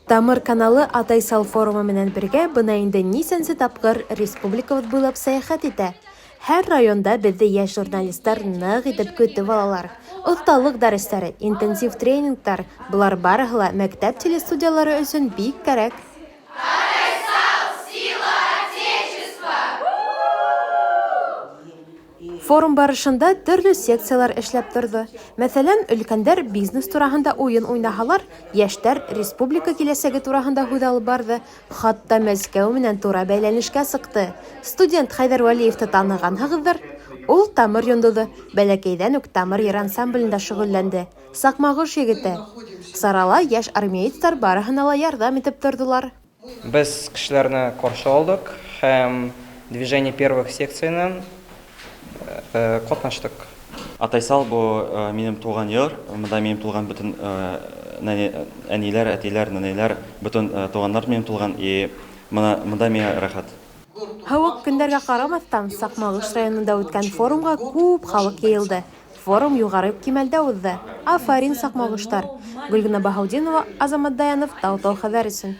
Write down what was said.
Тамыр каналы Атайсал форумы менән бергә бына инде нисәнсе тапҡыр республикабыҙ буйлап сәйәхәт итә. Һәр районда беҙҙе йәш журналистар ныҡ итеп көтөп алалар. Оҫталыҡ дәрестәре, интенсив тренингтар, болар барыһы ла мәктәп телестудиялары өсөн бик кәрәк. Форум барышында төрлө секциялар эшләп торҙо. Мәҫәлән, өлкәндәр бизнес тураһында уйын уйнаһалар, йәштәр республика киләсәге тураһында һүҙ алып барҙы, хатта Мәскәү менән тура бәйләнешкә сыҡты. Студент Хәйҙәр Вәлиевты танығанһығыҙҙыр? Ул Тамыр йондоҙо, бәләкәйҙән үк Тамыр йыр ансамблендә шөғөлләнде. Саҡмағош егете. Сарала йәш армеецтар барыһына ла ярҙам итеп торҙолар. Без кешеләрне каршы алдык һәм Движение первых секцияның катнаштык. Атайсал бу минем туган йор, монда минем туган бөтен әниләр, әтиләр, нәнәйләр, бөтен туганнар минем туган и монда миңа рәхәт. Һыуыҡ көндәргә ҡарамаҫтан, Саҡмағош районында үткән форумға күп халыҡ йыйылды. Форум юғары кимәлдә уҙҙы. Афарин, саҡмағоштар! Гөлгенә Баһаутдинова, Азамат Даянов, Тау-Тау хәбәр өсөн.